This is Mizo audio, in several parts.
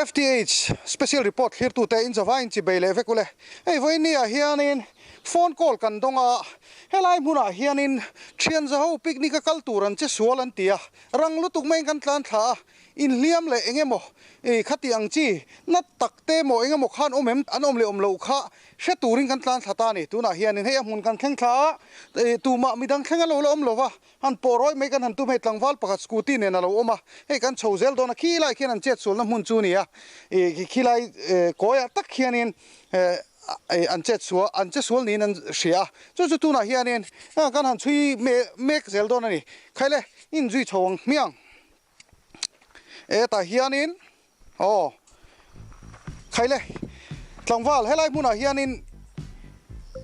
FTH Special Report thlirtute in zavaiin chi bei leh vek ule. Hei vawiin ah hianin phone call kan dawng a, helai hmunah hianin thian zaho picnic a kal tur an che sual an ti a, rang lutuk maiin kan tlan thla a, inhliam leh eng emaw i khati ang chi na tak te maw eng emaw khan awm em an awm leh awm loh kha hre turin kan tlan thla ta a ni. Tunah hianin hei a hmun kan thleng thla a, tumah midang thleng a lo la awm lo va, Han pawh rawih mai kan han tum hei tlangval pakhat scooty nen a lo awm a, hei kan chho zel dawn a, khi lai khian an chet sualna hmun chu a ni a, ih khi lai kawiah tak khianin an chet sual an che sual niin an hria a, chu chu tunah hianin kan han chhui mek zel dawn a ni. Khaile inzui chho ang hmiang e tah hianin Aw, Khaile, tlangval, helai hmunah hianin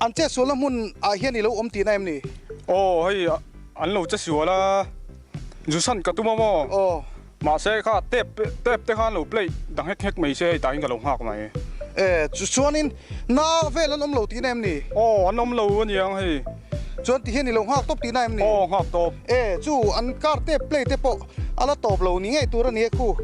an chetsualna hmun ah hian i lo awm tihna em ni? Aw, hei an lo chesual a, Zusan ka tum a maw? Aw. Mahse kha tep tep te kha an lo play dang hek hek mai se hei tah hian ka lo nghak mai. E, chuanin na vel an awm lo tihna em ni? Aw, an awm lo a niang hei. Chuan tihian i lo nghak tawp tihna em ni? Aw, nghak tawp. E, chu an car tep play te pawh a la tawp lo ni ngei tur a ni e khu.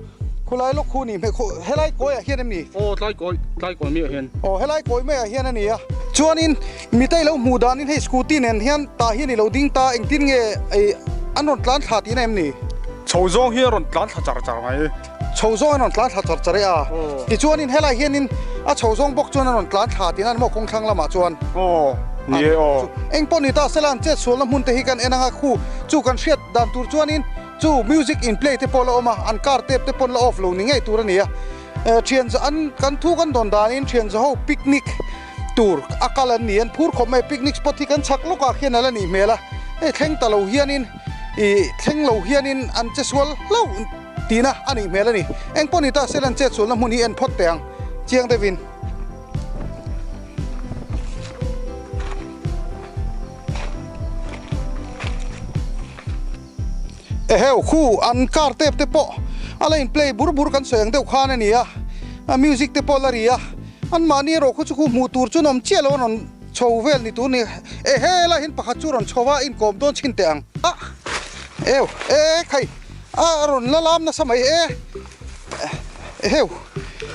Khulai lawk khu ni hmeh khu helai kawiah hian em ni? Aw tlai kawi tlai kawi maiah hian. Aw helai kawi maiah hian a ni a. Chuanin mitei lo hmuh danin hei scooty nen hian tah hian i lo ding ta engtin nge ei an rawn tlan thla tihna em ni? Chho zawng hi a rawn tlan thla char char mai. Chho zawng an rawn tlan thla char char e a. Tichuanin helai hianin a chho zawng bawk chuan an rawn tlan thla tihna a ni maw kawng thlang lamah chuan. Aw ni e aw. Eng pawh ni ta sela an chet sualna hmun te hi kan en ang a khu chu kan hriat dan tur chuanin Chu music in play te pawh la awm a, an car tape te pawn la off lo ni ngei tur a ni a. Thian an kan thu kan dawn danin thian zaho picnic tur a kal an ni, an phur khawp mai a, picnic spot hi kan chhak lawkah khian a la nih hmel a, hei thleng ta lo hianin ih thleng lo hianin an che sual hlauh tihna a nih hmel a ni. Eng pawh ni ta sela an chet sualna hmun hi en phawt teh ang chiang deuhin. Eheu khu an car tep te pawh a la in play bur bur kan sawi ang deuh khan a ni a, a music te pawh a la ri a, an mahni erawh khu chu khu hmuh tur chu an awm chiah lo an rawn chho vel ni tur a ni. Ehe lai hian pakhat chu rawn chho a inkawm dawn chhin teh ang. A eu e khai a rawn la lam nasa mai e eheu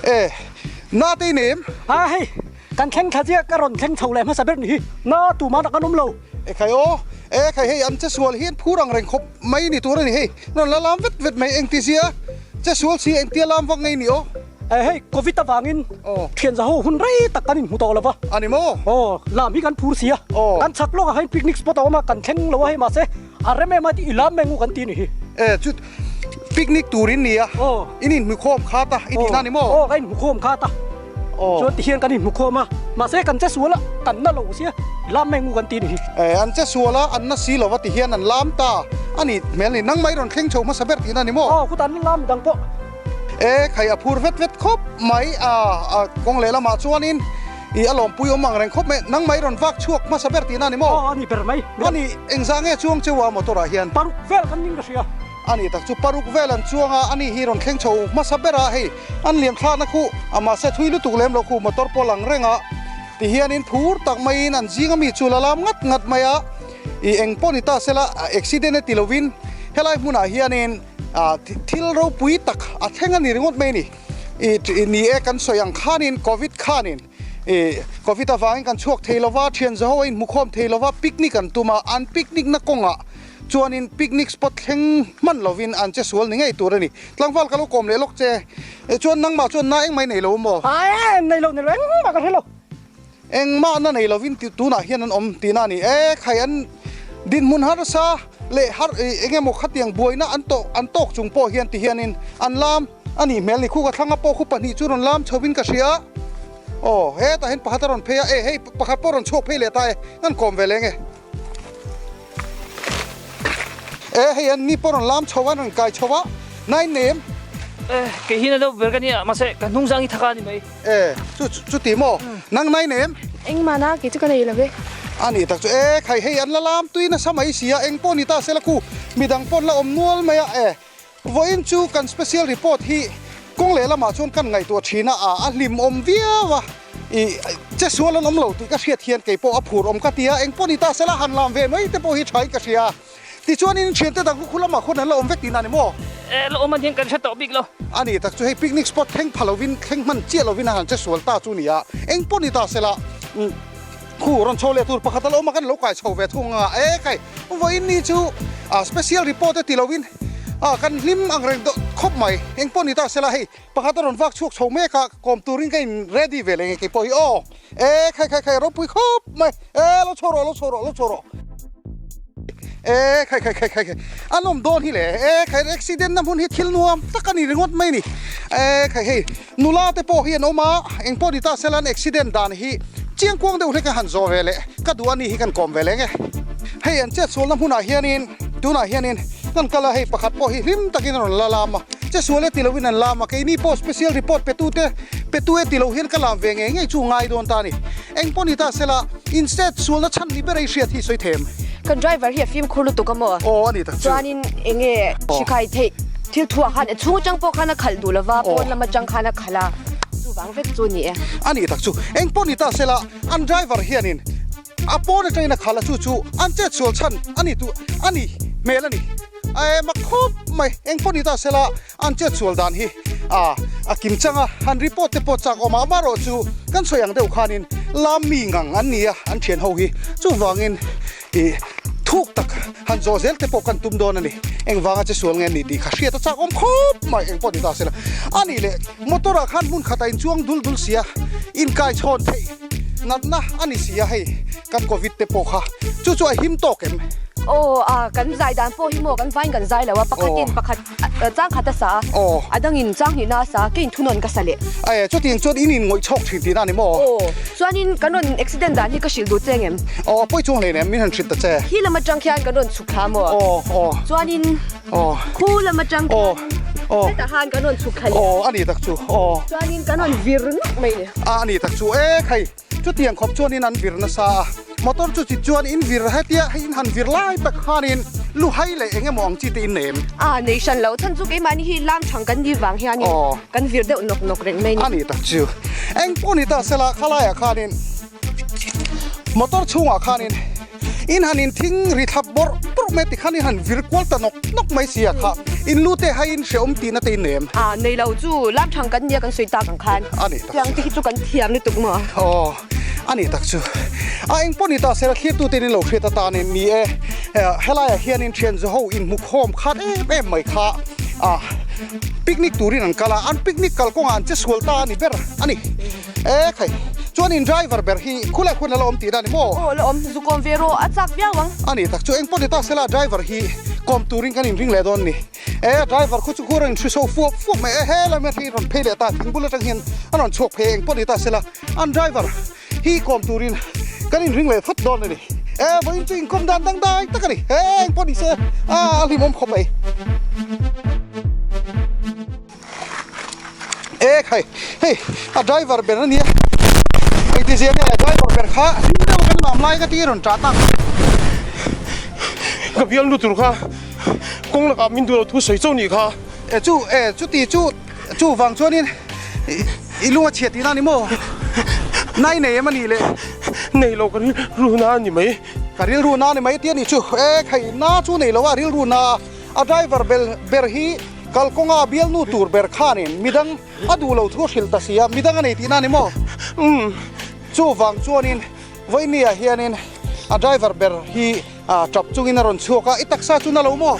e na te i nei em? A hei kan thleng thla chiah ka rawn thleng chho leh hmasa ber ni hi na tumah kan awm lo. E khai aw, e khai hei an che sual hian phur ang reng khawp mai ni tur a ni hei, rawn la lam vet vet mai engti zia che sual si engtia lam vak ngei ni aw. E hei covid avangin thian zaho hun rei tak kan inhmu tawh lo va. A ni maw? Aw, lam hi kan phur si a, kan chhak lawkah khan picnic spot a awm a, kan thleng lo a hei mahse a rem em a tih i lam mai ngu kan ti ni hi. E chu picnic turin ni a, in inhmu khawm khat a i tihna a ni maw? Aw, ka inhmu khawm khat a. Chuan ti hian kan inhmu khawm a, mahse kan che sual a, kan na lo sia, lam mai ngu kan ti ni hi. E, an che sual a, an na si lo va ti hian an lam ta a ni hmel ni, nang mai rawn thleng chho hmasa ber tihna a ni maw? Aw, khutah an la lam midang pawh. E, khai a phur vet vet khawp mai a, a kawng lehlamah chuanin i a lawmpui awm ang reng khawp mai, nang mai rawn vak chhuak hmasa ber tihna a ni maw? Aw, a ni ber mai. A ni, engzah nge chuang cheu a motor ah hian? Paruk vel kan ning ka hria. A ni tak chu paruk vel an chuang a, ani hi rawn thleng chho hmasa ber a, hei an liam thlakna khu a mahse thui lutuk lem lo khu motor pawh lang reng a, ti hianin phur tak maiin an zing ami chu la lam ngat ngat mai a, i eng pawh ni ta sela accident e ti lovin helai hmunah hianin thil ropui tak a thleng a ni ringawt mai a ni, i ni e kan sawi ang khanin covid khanin i covid avangin kan chhuak thei lova, thian zaho a inhmukhawm thei lova, picnic an tum a, an picnic na kawngah Chuanin picnic spot thleng hman lovin an che sual ni ngei tur a ni. Tlangval ka lo kawm leh lawk che. E chuan nangmah chuan na engmah i nei lo maw? Ae, nei lo, nei lo, engmah ka hre lo. Engmah na nei lovin tunah hian an awm tihna a ni. E khai an dinhmun harsa leh har eng emaw khatiang buaina an tawh an tawk chung pawh hian ti hianin an lam a nih hmel ni. Khu ka thlanga pawh khu pahnih chu rawn lam chhovin ka hria. Aw, hetah hian pakhat a rawn phei a, e hei pakhat pawh rawn chhuak phei leh ta e, an kawm ve leng e. E hei an ni pawh rawn lam chho a rawn kai chho a nine nem. E kei hi na deuh ber ka nia mahse ka hnung zang hi thaka a ni mai. E chu chu ti maw nang nine nem. Engmah na kei chu ka nei lo ve. A nih tak chu e khai hei an la lam tui nasa mai si a eng pawh ni ta sela khu midang pawn la awm nual mai a e Vawiin chu kan special report hi kawng leh lamah chuan kan ngaihtuah thin a, a hlim awm viau a, ih che sual an awm lo tih ka hriat hian kei pawh a phur awm ka ti a, eng pawh ni ta sela han lam ve mai te pawh hi thain ka hria. Tichuanin thiante dang khu lamah khawn an la awm vek tihna a ni maw? la awm a niang kan hre tawh bik lo. A ni tak chu hei picnic spot thleng pha lovin thleng hman chiah lovin a han che sual ta chu nia. Eng pawh ni ta sela khu rawn chho leh tur pakhat a la awm a kan lo kai chho ve thung anga e khai vawiin ni chu a special report e ti lovin a kan hlim ang reng deuh khawp mai. Eng pawh ni ta sela hei pakhat a rawn vak chhuak chho mek a kawm turin ka in ready ve leh nge keipawh hi aw e khai khai khai ropui khawp mai e lo chho rawh lo chho rawh lo chho rawh. E khai khai khai khai khai an awm dawn hi le e khai accident na hmun hi thil nuam tak a ni ringawt mai ni e khai hei nula te pawh hi an awm a eng pawh ni ta sela an accident dan hi chiang kuang deuh hlek a han zawh ve leh ka duh a ni hi kan kawm ve leng e hei an chet sualna hmunah hianin tunah hianin kan kal a hei pakhat pawh hi hlim takin a rawn la lam a che sual e ti loin an lam a keini pawh special report pe tu te pe tu e ti lo hian ka lam ve ngei ngei chu ngai dawn ta a ni. Eng pawh ni ta sela, instead sualna chhan ni ber ei hriat hi sawi them. Kan driver hi a fimkhur lutuk a maw? Aw a ni tak chu. Chuanin eng nge hrikhai theih thil thuah khan a chhung atang pawh khan a khalh duh lova, pawn lam atang khan a khalh a, chuvang vek chu a ni e. A ni tak chu. Eng pawh ni ta sela, an driver hianin a pawn atangin a khalh a, chu chu an chet sual chhan a ni tu a ni hmel a ni. Ae mak khawp mai. Eng pawh ni ta sela, An chet sual dan hi a a kim chang a, han report te pawh chak awm a, amaherawh chu kan sawi ang deuh khanin lam mi ngang an ni a, an thian ho hi chuvangin ih thuk tak han zawh zel te pawh kan tum dawn a ni. Engvanga che sual nge an nih tih kha hriat a chak awm khawp mai, engpawh ni ta sela. A nih leh motor ah khan hmun khatah inchuang dul dul sia, inkai chhawn theih natna a ni sia hei kan covid te pawh kha chu chu a him tawk em? Aw a kan zai dan pawh hi maw kan vain kan zai lo a, pakhatin pakhat Chang khat a sa a, a dangin chang hnihna a sa a, keiin thunawn ka sa leh. Ae, chutiang chuan in in ngawih chhawk thin tihna a ni maw? Aw, chuanin kan rawn accident dan hi ka hrilh duh che ngem? Aw, pawi chuang hlei nem, min han hrilh ta che. Hi lam atang khian kan rawn chhuk thla maw? Aw, aw. Chuanin Aw. khu lam atang Aw, aw. hetah khan kan rawn chhuk thla leh. Aw, a ni tak chu, aw. Chuanin kan rawn vir nawk mai ni. A, a ni tak chu, e khai. Chutiang khawp chuanin an vir nasa a, motor chu chi chuan in vir hetia hei in han vir lai tak khanin luhai leh eng emaw ang chi te in nei em? A, nei hran lo, chhan chu keimahni hi lam thang kan ni vang hianin kan vir deuh nawk nawk reng mai ni. A ni tak chu, eng pawh ni ta sela khalaiah khanin motor chhungah khanin In han in thing ri thlap bawrh bawrh mai tikhan in han vir kual ta nawk nawk mai si a kha in lu te hai in hrehawm tihna te in nei em? A nei lo chu lam thang kan nia kan sawi tak ang khan. A ni tak chu. Tiang te hi chu kan thiam lutuk maw? Aw a ni tak chu. A eng pawh ni ta sela thlirtu ten in lo hriat atanin ni e helaiah hianin thian zaho in hmu khawm khat em em mai kha a picnic turin an kal a an picnic kalkawngah an che sual ta a ni ber a ni. E khai, chuan in driver ber hi khulai khuan a la awm tihna a ni maw? Aw la awm, zu kawm ve rawh, a chak viau ang. A ni tak chu, eng pawh ni ta sela driver hi kawm turin kan inring leh dawn ni. E driver khu chu khu rawn inhri so fuap fuap mai e, he lai mai hi rawn phei leh ta, thing bul atang hian a rawn chhuak phei, eng pawh ni ta sela an driver hi kawm turin kan inring leh phawt dawn a ni. E vawiin chu inkawm dan dangdai tak a ni, e eng pawh ni se a hlimawm khawp mai. E khai hei a driver ber ania engti zia nge driver ber kha hlim deuh kan lam lai ka ti rawn ṭah tak. Ka bial nu tur kha kawng lakah min duh lo thu sawi chauh nih kha. E chu e chuti chu chu vang chuanin i lung a chhiat tihna a ni maw? Nai nei em a nih le? Nei lo ka rilru na a ni mai. Ka rilru na a ni mai tia nih chu e khai na chu nei lo a rilru na a driver ber hi Kalkawnga bialnu tur ber khanin midang a duh lo thu a hrilh ta si a, midang a nei tihna a ni maw? Umm. Chuvang chuanin Vawinia hianin a driver ber hi tap chungin a rawn chhuak a, i taksa chu na lo maw?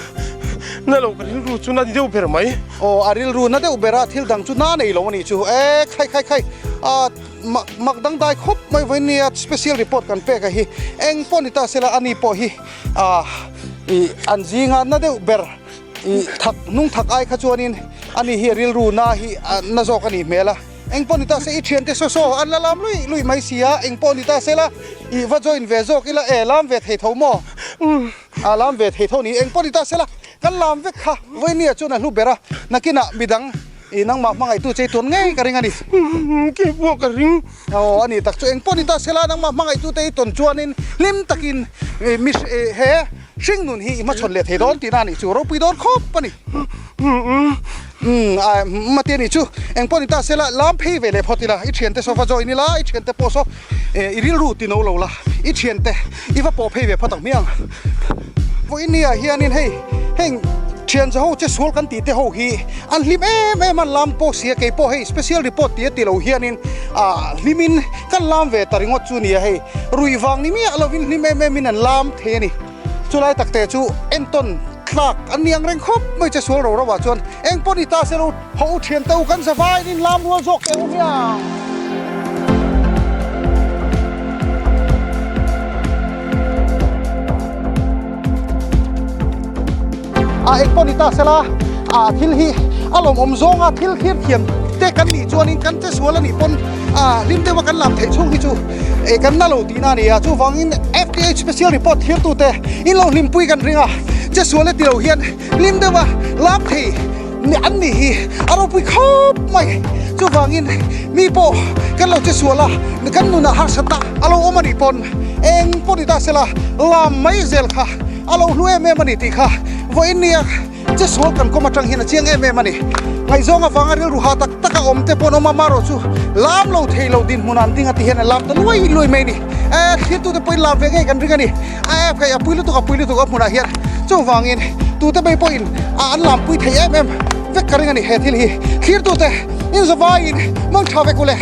Na lo, ka rilru chu na ni deuh ber mai. Aw, a rilru na deuh ber a, thil dang chu na nei lo a nih chu. E, khai khai khai, a mak mak dangdai khawp mai Vawinia special report kan pek a hi. Eng pawh ni ta sela ani pawh hi a i an zinga na deuh ber. I thak hnung thak ai kha chuanin ani hi rilru na hi na zawk a nih hmel a, eng pawh ni ta se i thiante saw saw an la lam lui lui mai si a, eng pawh ni ta se la i va join ve zawk ila e lam ve thei tho maw? A lam ve thei tho ni, eng pawh ni ta se la kan lam vek kha Vawinia chuan a hlu ber a, nakinah midang i nangmah hmangaihtu chei tuan ngei ka ring a ni. Kei pawh ka ring. Aw a ni tak chu eng pawh ni ta se la nangmah hmangaihtu te i tawn chuanin hlim takin mi he Hring nun hi i hmachhawn leh thei dawn tihna a nih chu, ropui dawn khawp a ni. Umm a mate a nih chu, eng pawh ni ta sela lam phei ve leh phawt ila, i thiante saw va join ila, i thiante pawh saw i rilru ti no lo la, i thiante i va pawh phei ve phawt ang hmiang. Vawiin ni ah hianin hei heng Thian za ho che sual kan tih te ho hi an hlim em em an lam pawh sia kei pawh hei special report tih a ti lo hianin ah hlimin kan lam ve ta ringawt chu nia hei ruih vang ni miah lovin hlim em em in an lam thei a ni. Chulai takte chu entawn tlak an ni ang reng khawp mai che sual ro ro ah chuan eng pawh ni ta se lo ho u thian te u kan zavaiin in lam rual zawk teh u hmiang. A eng pawh ni ta se la ah thil hi a lawmawm zawnga thil thlir thiam te kan nih chuanin kan che sual a nih pawn ah hlim deuha kan lam theih chhung hi chu eh kan na lo tihna a ni a chuvangin F_T_H special report thirtute in lo hlimpui kan ring a che sual e tilo hian hlim deuha lam thei an nih hi a ropui khawp mai chuvangin mi pawh kan lo che sual a kan nunah harsatna a lo awm a nih pawn eng pawh ni ta sela lam mai zel kha a lo hlu em em a ni tih kha vawiin nia che sual kan kawm atang hian a chiang em em a ni. Ngaihzawng avanga rilru ha tak tak a awm te pawh an awm a, marawh chu lam lo thei lo dinhmun an ding a ti hian an lam ta luai luai mai a ni. Eh thirtute pawhin lam ve ngei kan ring a ni. A app hei a pui lutuk a pui lutuk a hmunah hian chuvangin tute mai pawhin a an lam pui thei em em vek ka ring a ni he thil hi. Thirtute in zavaiin mangtha vek u le.